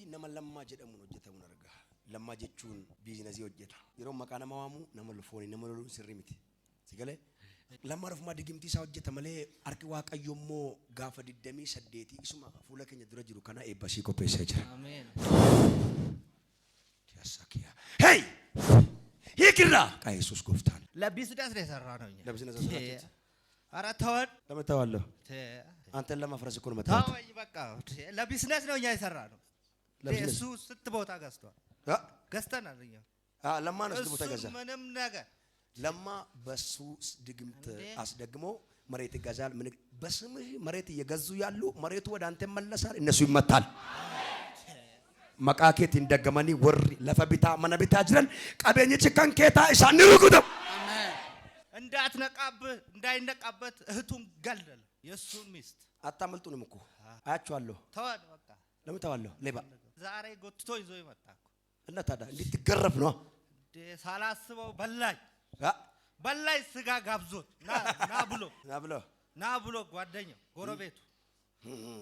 Nama Lammaa jedhamuun hojjetamuun arga. Lammaa jechuun biizinasii hojjeta. Yeroo maqaa nama waamu nama foonii nama loluun sirrii miti. Si galee? Lammaan ofumaa digimtii isaa hojjeta malee harki Waaqayyo immoo gaafa 28 isuma fuula keenya dura jiru kana eebba sii qopheessee jira. Ameen. Hey! Hiikirraa! Maqaa Yesuus gooftaan. ለቢዝነስ ነው የሰራ ነው እኛ። ለቢዝነስ ሰራችሁት? ኧረ ተወን። ለምን ተዋለሁ? አንተን ለማፍረስ እኮ ነው መታወት። ተወኝ በቃ። ለቢዝነስ ነው እኛ የሰራ ነው። ለቢዝነስ? እሱ ስንት ቦታ ገዝቷል? አ? ገዝተናል እኛ። አ፣ ለማ ነው ስንት ቦታ እሱ ገዛ? ምንም ነገር። ለማ በሱ ድግምት እንዴ? አስደግሞ መሬት ይገዛል። ምን በስምህ መሬት እየገዙ ያሉ መሬቱ ወደ አንተ ይመለሳል፣ እነሱ ይመታል። Maqaa keetiin daggamanii warri lafa bitaa mana bitaa jiran qabeenyichi kan kee ta'a, isaan ni rukutu. እንዳትነቃብህ እንዳይነቃበት እህቱን ገለለ። የእሱን ሚስት። አታመልጡንም እኮ፣ አያችኋለሁ። ተወን በቃ። ለምን ተዋለሁ? ሌባ። ዛሬ ጎትቶ ይዞ ይመጣ እኮ። እና ታዲያ እንድትገረፍ ነው። እንዴ፣ ሳላስበው በላኝ። አ? በላኝ። ስጋ ጋብዞት ና ና ብሎ። ና ብሎ። ና ብሎ ጓደኛው ጎረቤቱ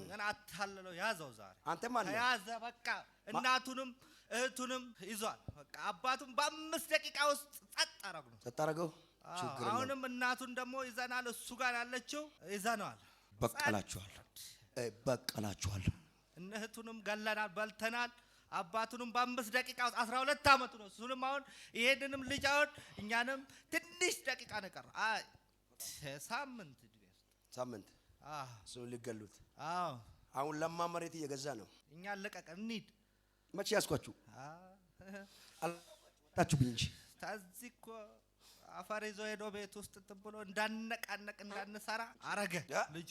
ግን አታለለው፣ ያዘው ዛሬ። አንተ ማን ነህ? ተያዘ በቃ። እናቱንም እህቱንም ይዟል። በቃ አባቱን በ5 ደቂቃ ውስጥ ጸጥ አደረግ ነው። ጸጥ አደረገው። አዎ፣ ችግር የለውም። አሁንም እናቱን ደግሞ ይዘናል። እሱ ጋር ያለችው ይዘነዋል። በቀላችኋለሁ፣ በቀላችኋለሁ። እነ እህቱንም ገለናል፣ በልተናል። አባቱንም በ5 ደቂቃ ውስጥ 12 አመቱ ነው። እሱንም አሁን ይሄንንም ልጅ አሁን እኛንም ትንሽ ደቂቃ ነው የቀረው። አይ ሳምንት እድሜ ውስጥ። ሳምንት። አዎ። እሱን ሊገሉት። አዎ። አሁን ለማ መሬት እየገዛ ነው። እኛ ለቀቀን እንሂድ። መቼ ያዝኳችሁ? አዎ። አልታችሁብኝ እንጂ። ከዚህ እኮ አፈር ይዞ ሄዶ ቤት ውስጥ እንትን ብሎ እንዳነቃነቅ እንዳንሰራ አረገ። ያ? ልጁ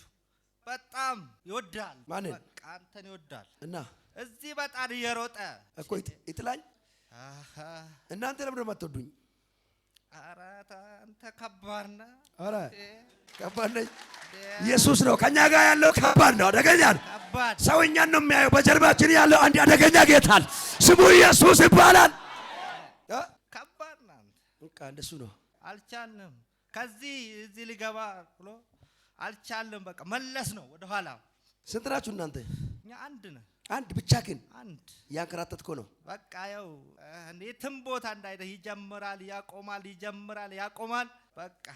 በጣም ይወዳል። ማንን? በቃ አንተን ይወዳል። እና እዚህ በጣም እየሮጠ እኮ ይጥላኝ። አሃ። እናንተ ለምንድን ነው የማትወዱኝ? ኧረ አንተ ከባድ ነህ። ኧረ ከባድ ነኝ። ኢየሱስ ነው ከኛ ጋር ያለው። ከባድ ነው፣ አደገኛ ነው። ከባድ። ሰው እኛን ነው የሚያየው። በጀርባችን ያለው አንድ አደገኛ ጌታ አለ። ስሙ ኢየሱስ ይባላል። እ? ከባድ ነህ አንተ። በቃ እንደሱ ነው። አልቻልንም። ከዚህ እዚህ ሊገባ ብሎ አልቻልንም። በቃ መለስ ነው ወደ ኋላ። ስንት ናችሁ እናንተ? እኛ አንድ ነን። አንድ ብቻ ግን አንድ። እያንከራተትኮ ነው። በቃ ያው የትም ቦታ እንዳይደህ ይጀምራል፣ ያቆማል፣ ይጀምራል፣ ያቆማል። በቃ።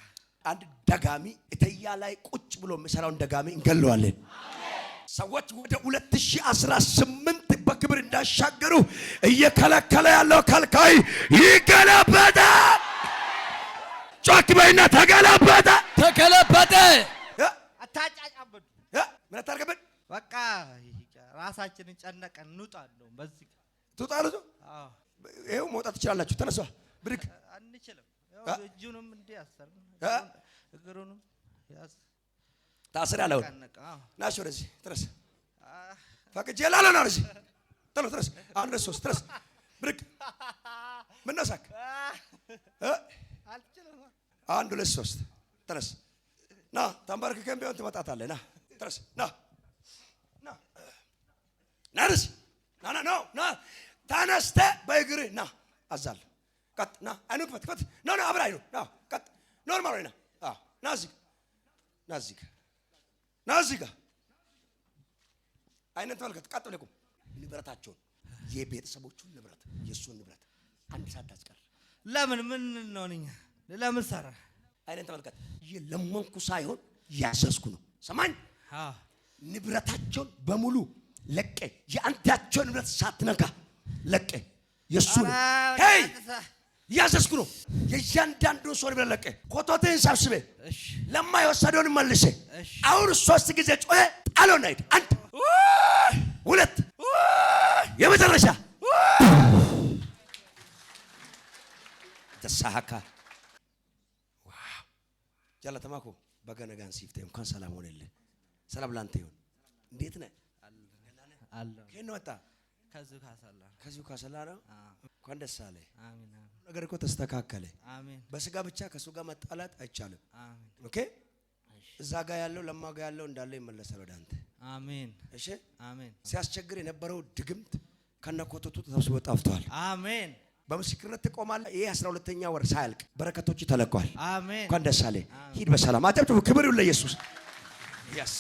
አንድ ደጋሚ እተያ ላይ ቁጭ ብሎ የሚሰራውን ደጋሚ እንገለዋለን። ሰዎች ወደ 2018 በክብር እንዳሻገሩ እየከለከለ ያለው ከልካይ ይገለበጣል። ጮክ በይና ተገለበጠ። ተገለበጠ። እ? አታጫጫብን። እ? ምን አታርገብን? በቃ ራሳችንን ጨነቀን። እንውጣ እንደውም በዚህ ትውጣሉ። አዎ። ይኸው መውጣት ትችላላችሁ። ተነሷ ብድግ። አንችልም። ያው እ? እጁንም እንዲህ አሰርን፣ እ? እግሩንም ያዝ። ታስር ያለውን ቀነቀ። አዎ። ናሽ ወደዚህ ተነስ። አህ፣ ፈቅጄ ላለ ና ወደዚህ ቶሎ ተነስ። አንድ፣ ሁለት፣ ሶስት፣ ተነስ ብድግ። ምን ነው ሳክ? እ? አልችልም። አንድ፣ ሁለት፣ ሶስት፣ ተነስ። ና፣ ተንበርክከን ቢሆን ትመጣታለህ። ና ተነስ። ና ና ና ተነስ። ና ና ና ና፣ ተነስተህ በእግርህ ና። አዛለሁ። ቀጥ ና። አይኑ ክፈት ክፈት። ና ና፣ አብረህ አይኑ ና። ቀጥ normal ወይ ና። አዎ፣ ና እዚህ ጋር፣ ና እዚህ ጋር፣ ና እዚህ ጋር። አይንን ተመልከት። ቀጥ ብለህ ቁም። ንብረታቸውን፣ የቤተሰቦቹን ንብረት፣ የእሱን ንብረት አንድ ሳታስቀር። ለምን ምን ነው እኛ ለምን ሰራ? አይንን ተመልከት። የለመንኩ ሳይሆን ያዘዝኩ ነው። ሰማኝ። አዎ። ንብረታቸውን በሙሉ ለቀ፣ የአንዳቸውን ንብረት ሳትነካ ለቀ። የእሱን ኧረ Hey፣ እያዘዝኩ ነው። የእያንዳንዱን ሰው ንብረት ለቀ። ኮቶትህን ሰብስቤ እሺ። ለማ የወሰደውን መልሴ። እሺ። አሁን ሶስት ጊዜ ጮኸ ጣሎና ሂድ። አንድ፣ ሁለት፣ የመጨረሻ ተሳካ። Wow፣ jaallatamaa koo፣ baga nagaan siif ta'e። እንኳን ሰላም ሆነልህ። ሰላም ላንተ ይሁን። እንዴት ነህ? አለሁ። ከየት ነው መጣ? ከዚሁ ካሰላ። ከዚሁ ካሰላ ነው። አዎ። እንኳን ደስ አለህ። አሜን አሜን። ነገር እኮ ተስተካከለ። አሜን። በስጋ ብቻ ከእሱ ጋር መጣላት አይቻልም። አሜን። Okay፣ እዛ ጋ ያለው ለማ ጋ ያለው እንዳለ ይመለሳል ወደ አንተ። አሜን። እሺ። አሜን። ሲያስቸግር የነበረው ድግምት ከነኮተቱ ተሰብስቦ ጠፍቷል። አሜን። በምስክርነት ትቆማለህ። ይሄ 12ኛ ወር ሳያልቅ በረከቶች ተለቀዋል። አሜን። እንኳን ደስ አለህ። ሂድ በሰላም። አጨብጭቡ። ክብር ይሁን ለኢየሱስ። Yes.